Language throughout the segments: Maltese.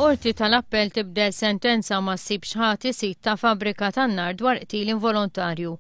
Il-Qorti tal-Appell tibdel sentenza ma ssibx ħati sid ta' fabbrika tan-nar dwar qtil involontarju.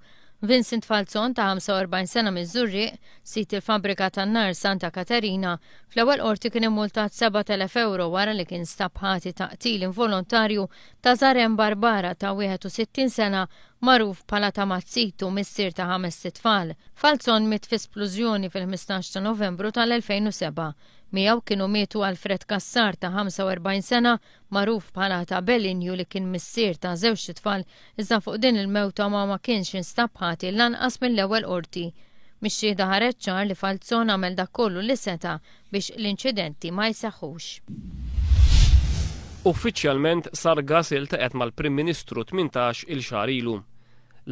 Vincent Falzon ta' 45 sena miż-Żurrieq, sid il-fabbrika tan-nar Santa Katerina, fl-ewwel qorti kien immultat 7,000 ewro wara li kien stab ħati ta' qtil involontarju ta' Zarem Barbara ta' 61 sena magħruf bħala ta' Mazzitu, missier ta' ħamest itfal. Falzon miet fi splużjoni fil-15 ta' Novembru tal-2007. Miegħu kienu mietu Alfred Cassar ta' 45 sena, magħruf bħala ta' Belinju li kien missier ta' żewġt itfal iżda fuq din il-mewta ma ma kienx instab ħati lanqas mill-ewwel qorti. Mix-xhieda ħareġ ċar li Falzon għamel dak kollu li seta' biex l-inċidenti ma jseħħux. Uffiċjalment Sargas iltaqgħet mal-Prim Ministru 18 il xahar ilu.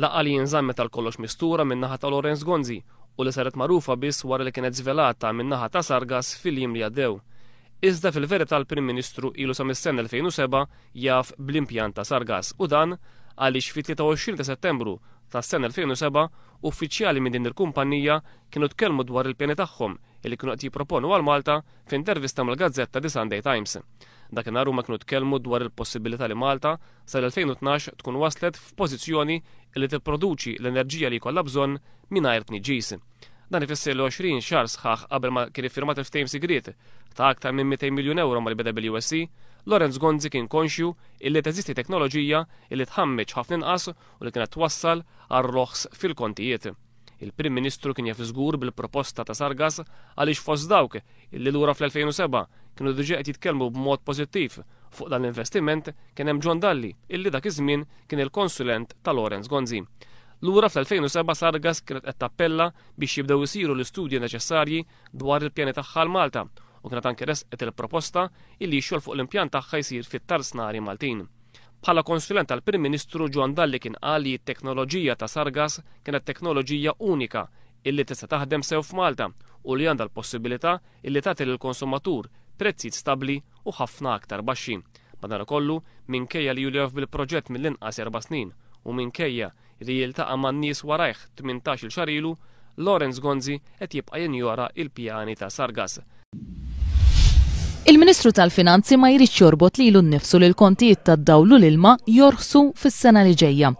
Laqgħa li inżammet għal kollox mistura min-naħa ta' Lawrence Gonzi u li saret magħrufa biss wara li kienet żvelata min-naħa ta' Sargas fil-jiem li għaddew. Iżda fil-verità l-Prim Ministru ilu sa mis-sena 2007 jaf bl-impjant ta' Sargas u dan għaliex fit-23 ta' Settembru tas-sena 2007 uffiċjali minn din il-kumpanija kienu tkellmu dwar il-pjani tagħhom li kienu qed jipproponu għal Malta f'intervista mal-gazzetta The Sunday Times. Dakinhar huma kienu tkellmu dwar il-possibilità li Malta sal-2012 tkun waslet f'pożizzjoni li tipproduċi l-enerġija li jkollha bżonn mingħajr tniġġis. Dan ifisser li 20 xahar sħaħ qabel ma kien iffirmat il-ftehim sigriet ta' aktar minn 200 miljun ewro mal-BWSC, Lawrence Gonzi kien konxju illi teżisti teknoloġija illi tħammeġ ħafna inqas u li kienet twassal għal roħs fil-kontijiet. Il-Prim Ministru kien jaf żgur bil-proposta ta' Sargas għaliex fost dawk illi lura fl-2007 kienu diġà qed jitkellmu b'mod pożittiv fuq dan l-investiment kien hemm John Dalli illi dak iż-żmien kien il-konsulent ta' Lawrence Gonzi. Lura fl-2007 Sargas kienet qed tappella biex jibdew isiru l-istudji neċessarji dwar il-pjani tagħha għal Malta u kienet anke ressqet il-proposta illi x-xogħol fuq l-impjant tagħha jsir fit-tarznari Maltin. Bħala konsulent tal-Prim Ministru John Dalli kien qal li t-teknoloġija ta' Sargas kienet teknoloġija unika illi tista' taħdem sew f'Malta u li għandha l-possibilità illi tagħti lill-konsumatur prezzijiet stabbli u ħafna aktar baxxi. Madankollu, minkejja li ilu jaf bil-proġett mill-inqas erba' snin u minkejja li jiltaqa' man-nies warajh 18-il xahar ilu, Lawrence Gonzi qed jibqa' jinjora il-pjani ta' Sargas. Il-Ministru tal-Finanzi ma jridx jorbot lilu nnifsu li l-kontijiet tad-dawl u l-ilma jorħsu fis-sena li ġejja.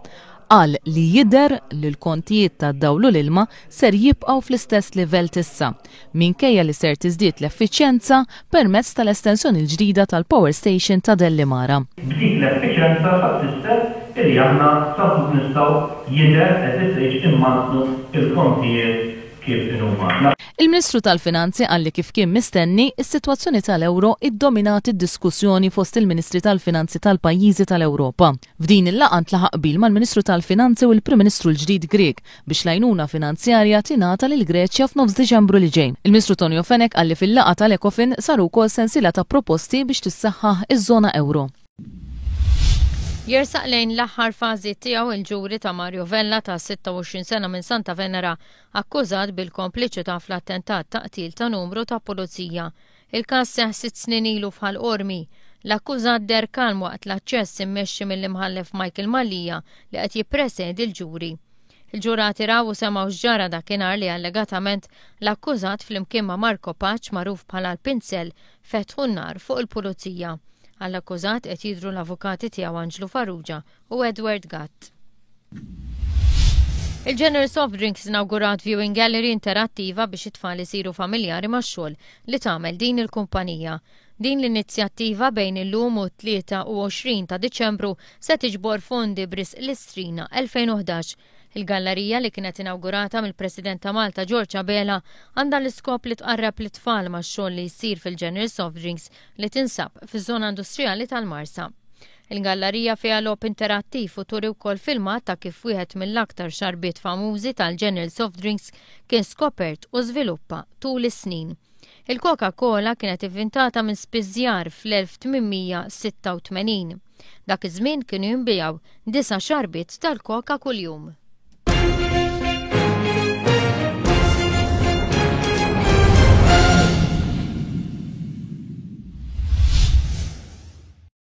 Qal li jidher li l-kontijiet tad-dawl u l-ilma ser jibqgħu fl-istess livell t'issa, minkejja li ser tiżdied l-effiċjenza permezz tal-estensjoni l-ġdida tal-power station ta' Dellimara. B'dik l-effiċenza sa tfisser illi aħna sa nkunu nistgħu jidher at this stage immantnu l-kontijiet kif inhuma. Il-Ministru tal-Finanzi qal li kif kien mistenni, is-sitwazzjoni tal-ewro iddominat id-diskussjoni fost il-Ministri tal-Finanzi tal-pajjiżi tal-Ewropa. F'din il-laqgħa ntlaħaq qbil mal-Ministru tal-Finanzi u l-Prim Ministru l-ġdid Grieg biex l-għajnuna finanzjarja tingħata lill-Greċja f'nofs Diċembru li ġej. Il-Ministru Tonio Fenech qal li fil-laqgħa tal-Ecofin saru wkoll sensiela ta' proposti biex tissaħħaħ iż-żona ewro. Jersaq lejn l-aħħar fażi tiegħu il-ġuri ta' Mario Vella ta' 26 sena minn Santa Venera akkużat bil-kompliċità fl-attentat ta' qtil ta' numru ta' pulizija. Il-każ seħħ sitt snin ilu f'Ħal Qormi. L-akkużat deher kalm waqt l-aċċess immexxi mill-Imħallef Michael Mallia li qed jippresedi l-ġuri. Il-ġurati raw u semgħu x'ġara dakinhar li allegatament l-akkużat flimkien ma' Marco Pace magħruf bħala l-Pinzell fetħu n-nar fuq il-pulizija. Għall-akkużat qed jidhru l-avukati tiegħu Anġlu Farrugia u Edward Gatt. Il-General Soft Drinks inawgurat viewing gallery interattiva biex it-tfal isiru familjari max-xogħol li tagħmel din il-kumpanija. Din l-inizjattiva bejn illum u 23 ta' Diċembru se tiġbor fondi b'risq l-Istrina 2011. Il-gallerija li kienet inawgurata mill-President ta' Malta George Abela għandha l-iskop li tqarreb lit-tfal max-xogħol li jsir fil-General Soft Drinks li tinsab fiż-żona industrijali tal-Marsa. Il-gallerija fiha logħob interattiv u turi wkoll filmat ta' kif wieħed mill-aktar xarbiet famużi tal-General Soft Drinks kien skopert u żviluppa tul is-snin. Il-Coca-Cola kienet ivvintata minn spiżjar fl-1886. Dak iż-żmien kienu jinbiegħu disa' xarbiet tal-Coca kuljum.